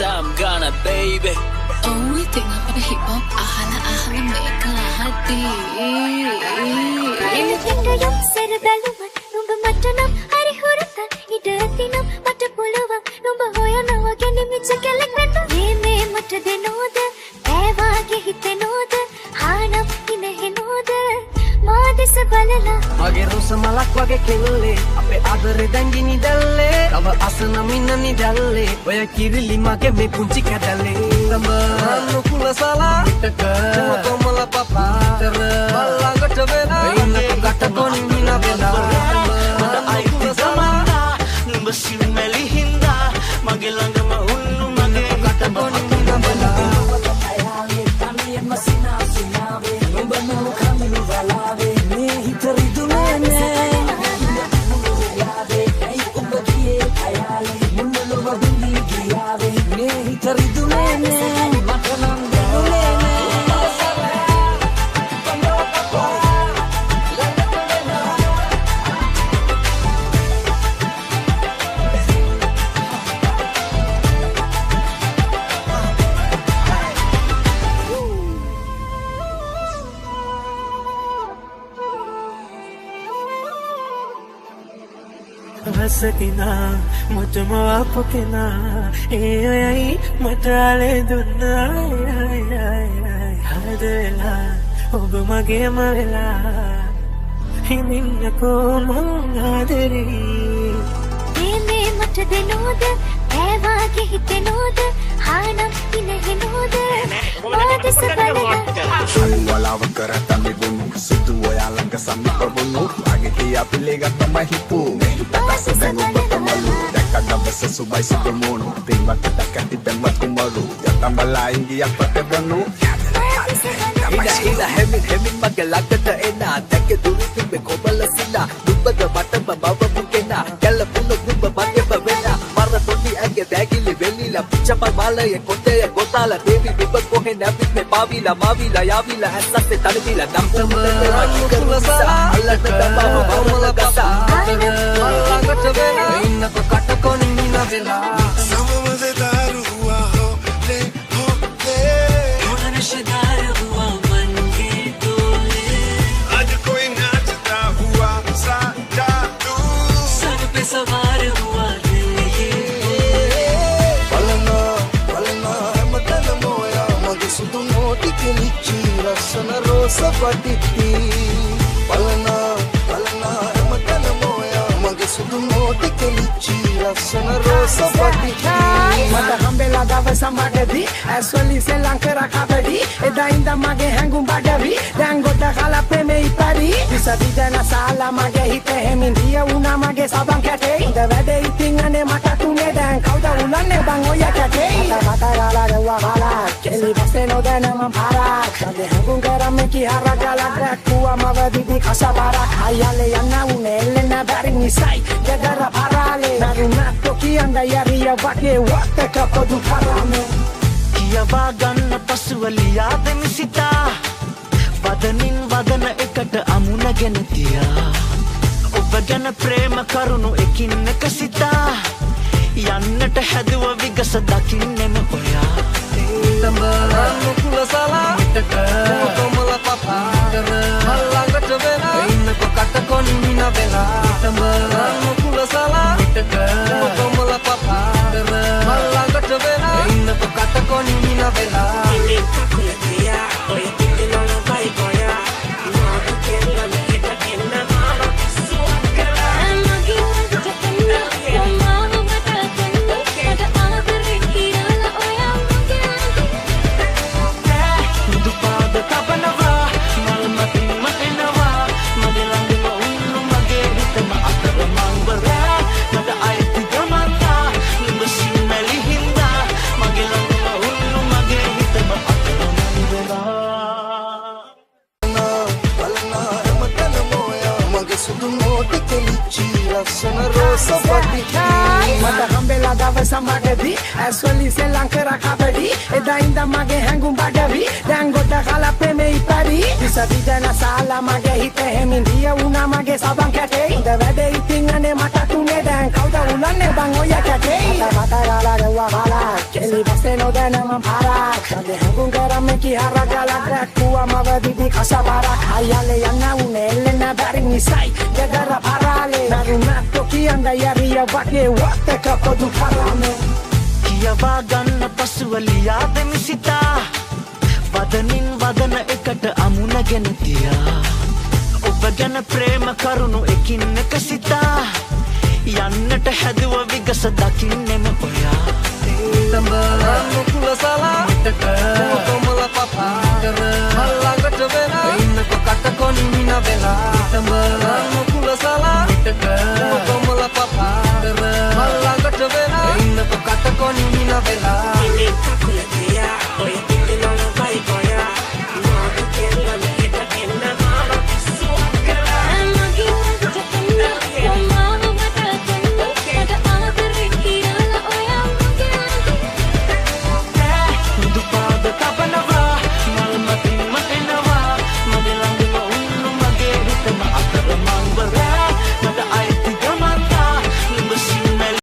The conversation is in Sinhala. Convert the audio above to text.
I'm gonna baby. Oh, ඉතින් අපේ හිප් හොප් අහලා අහලා මේක අහද්දී එළකිටයම් සැර බැලුවත් නුඹ මට නම් හරි හුරතන් ඉඩ ඇතිනම් මට පුළුවන් නුඹ හොයනවා ගැන මිච්ච කෙලෙක් වෙන්න. මේ මේ මට දෙනෝද ඈ වාගේ හිතෙනෝද හානම් ඉනහෙනෝද මා දෙස බලලා මගේ රොස මලක් වගේ කෙල්ලේ අපේ ආදරේ දැන් ගිනි දැල්ලේ තව අසන මින්න නිදැල්ලේ ඔය කිරිලි මගේ මේ පුංචි කැදැල්ලේ නුකුල සලා පිටක කොමල පපා තර මල්ලඟට වෙලා ඉන්නක කට කොනින් හිනා වෙලා මට අයිති ගමන්දා නුඹ සිව්මැලි හින්දා මගේ ළඟම උන්නු මගේ කට කොනින් හිනා වෙලා තනියෙන්ම සිනා සිනාවේ නුඹ නෝ කමිනු වලාවේ මේ හිත රිදුනේ නෑ මේ හිත රිදුනේ නෑ මට නම් දැනුනේ නෑ. වසකිනා මටම ආපු කෙනා ඒ අයයි මට අලේ දුන්නා. හද වෙලා ඔබ මගේම වෙලා හිඳින්නකෝ මං ආදරේ. මේ මේ මට දෙනෝද ඈ වාගේ හිතෙනෝද හානම් ඉනහෙනෝද මා දෙස බලලා වලාව කර තමිබුණු සුදු ඔයා ළඟ සමීප වුණු වාගේ තියා පිළිගත්තම හිපු මේ හිත රස දැන් ඔබ තමලු දැක්ක දවස සුබයි සුබ මුණු පින්වත් දැක්ක තිබෙන්වත් කුමරු යතමලා ඉංගියක් පතවනු හින හින හෙමින් හෙමින් මගේ ළඟට එන දැක්ක දුරු තිබෙ කොබල සිනා නුඹද මටම මවපු කෙනා ගැලපුණ නුඹ මගේම වෙනා මර තොටි ඇගේ දැගිලි වෙලිලා පිච්චම මාලය කොටය ගොතාලා දේවි නුඹ කොහෙ නැවිත් මේ පාවිලා මාවිලා යාවිලා ඇස්සස්සේ තනවිලා නම් අල්ලට දමාව මවල ගසා මල්ලඟට වෙලා ඉන්නක කට කොනින් හිනා වෙලා सब मजेदार हुआ होले होले थोड़ा नशेदार हुआ मन के डोले आज कोई नाचता हुआ सा जादू सर पे सवार हुआ दिल ये බලනා බලනා හැමතැනම ඔයා මගේ සුදු නෝටි කෙලිච්චි ලස්සන රෝස පටිටි බලනා බලනා හැමතැනම ඔයා මගේ සුදු නෝටි කෙලිච්චි ලස්සන රෝස පටිටි මට හම්බෙලා දවස මගදී ඇස්වලින් සෙල්ලම් කර කබඩි එදා ඉඳන් මගේ හැඟුම් බඩවි දැන් ගොඩ කාලා ප්‍රේමේ ඉපරි විස විදන සාලා මගේ හිත හෙමින් දිය වුණා මගේ සබන් කැටේ හොඳ වැඩේ ඉතින් අනේ මට තුනේ දැන් කවුද උලන්නේ බං ඔය කැටේ මට මට ගාලා ගැව්වා කාලා කෙලි බස්සේ නොදැන මං පාරක් මගේ හැඟුම් කරා මෙකි හරක් ගලක් දැක්කුවා මව දිදි කස පාරක් අයියාලේ යන්න උනේ එල්ලෙන්න බැරි නිසයි ගෙදර පාරාලේ මරුණත් කියන්න යරිය වගේ වත්තක පොදු කරාමේ කියවා ගන්න පසුව ලියා දෙමි සිතා වදනින් වදන එකට අමුණගෙන තියා ඔබ ගැන ප්‍රේම කරුණු එකින් එක සිතා යන්නට හැදුව විගස දකින්නෙම ඔයා. නුකුල සලා පිටක කොමල පපා තර මල්ලඟට වෙලා ඉන්නක කට කොනින් හිනා වෙලා නුකුල සලා පිටක කොමල පපා තර මල්ලඟට වෙලා ඉන්නක කට කොනින් හිනා වෙලා කකුල තියා ඔය පිටිනොන බයි ගොයා මාව කෙල්ලන හෙට එන්න මාව සුවක් කරා මගේ ළඟට එන්න මාව මට දෙන්න මට ආදරේ කියලා ඔයා මගේ ළඟ මුදු පාද තබනවා මල් මතින්ම එනවා මගේ ළඟම උන්නු මගේ හිතම අතරමං වෙලා මට අයිති ගමන්දා නුඹ සිව්මැලි හින්දා මගේ ළඟම උන්නු මගේ හිතම අතරමං වෙලා බලනා හැමතැනම ඔයා මගේ සුදු නෝටි කෙලිච්චි ලස්සන රෝස පටිටි මට හම්බෙලා වෙලා දවස මගදී ඇස්වලින් සෙල්ලම් කර කබඩි එදා ඉඳන් මගේ හැඟුම් බඩවි දැන් ගොඩ කාලා ප්‍රේමේ ඉපරි විස විදන සාලා මගේ හිත හෙමින් දිය වුණා මගේ සබන් කැටේ හොඳ වැඩේ ඉතින් අනේ මට තුනේ දැන් කවුද උලන්නේ බං ඔය කැටේ මට ගාලා ගැව්වා කාලා කෙලි බස්සේ නොදැන මං පාරක් මගේ හැඟුම් කරන්නේ කිහර ගලක් දැක්කුවා මව දිදි කස පාරක් අයියාලේ යන්න උනේ එල්ලෙන්න බැරි නිසයි ගෙදර පාරාලේ මරුණත් කියන්න යරිය වගේ වත් එක පොදු කරාමේ කියවා ගන්න පසුව ලියා දෙමි සිතා වදනින් වදන එකට අමුණගෙන තියා ඔබ ගැන ප්‍රේම කරුණු එකින් එක සිතා යන්නට හැදුව විගස දකින්නෙම ඔයා කුලසලා කොමල පපා මල්ලඟට වෙලා ඉන්නකො කටකොනි හින වෙලා කුලසලා කොමල පපා මල්ලඟට වෙලා ඉන්නකො කටකොනි හින වෙලා.